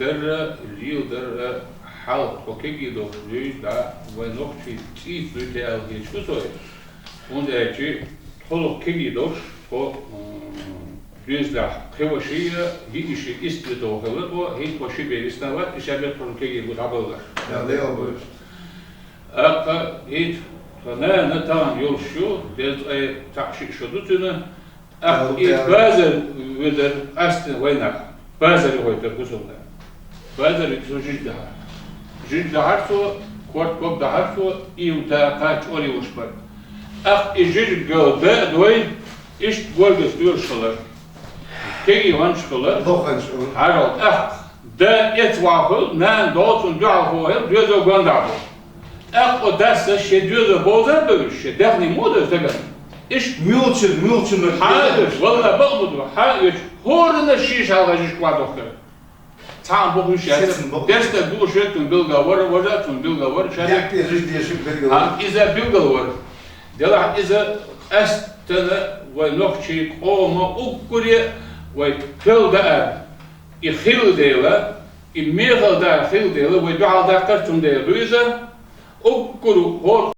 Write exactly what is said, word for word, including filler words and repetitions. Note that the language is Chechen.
Дерра, леладерра хьалха тхо кегий долуш дуьйцу, да, вайн нохчий цӀийца дуьйцу аьлла хеташ ду со. ХӀунда аьлча тхо кегий долуш, тхо, м, доьзалехь кхин ваша я, йиъ иша ист бетта хилла тхо, хӀинца тхо ши бер висна вац, и шабер тхо кегий бу дӀабаллалц. Да, да, я буьйцу. ТӀаккха хӀинца тхан нана тахана йолуш ю, дезткъе цхьаъ-шиъ шо ду цуьнан, тӀаккха и базар ведар къаьсттина вайнах, базаре гӀойтар бусалба нах. Базаре цо жижиг дахьар. Жижиг дахьар цо, корта ког дахьар цо, и ю дакъа чӀор йолуш бара. ТӀаккха и жижиг гал беа дой, иштта горгаз стоьлуш хилар. Кегий гӀончаш хилар. Лоханча. Хьажал, тӀаккха да эца вахийла, нана догӀу цунна дуьхьал хӀоттийла, доьзал гондахь бу. ТӀаккха оцу дас шен доьзал бовзар а бевзаш, шен даьхни муха дара стагана? Иштта муьлхачун, муьлхачун хьан а оьцу, валлахӀи, бакъ ма ду, хьан а оьцу, хӀоранна шийша хьалха жижиг кхоадоккхура. Цхьа а бохуш яц. Сецна бохуш. Дерстаг бу шоьтан билгал вара, важа цунна билгал вара, шадерг. Яккхий жижиг дешиг билгал вара. А, иза билгал вара. Делахь иза къаьсттина вай нохчий къоман уггаре а вай пел даар, и хилла дела, и мехала даар хилла дела, вай дуьхьал даккхар цундела ду иза, уггар хӀор-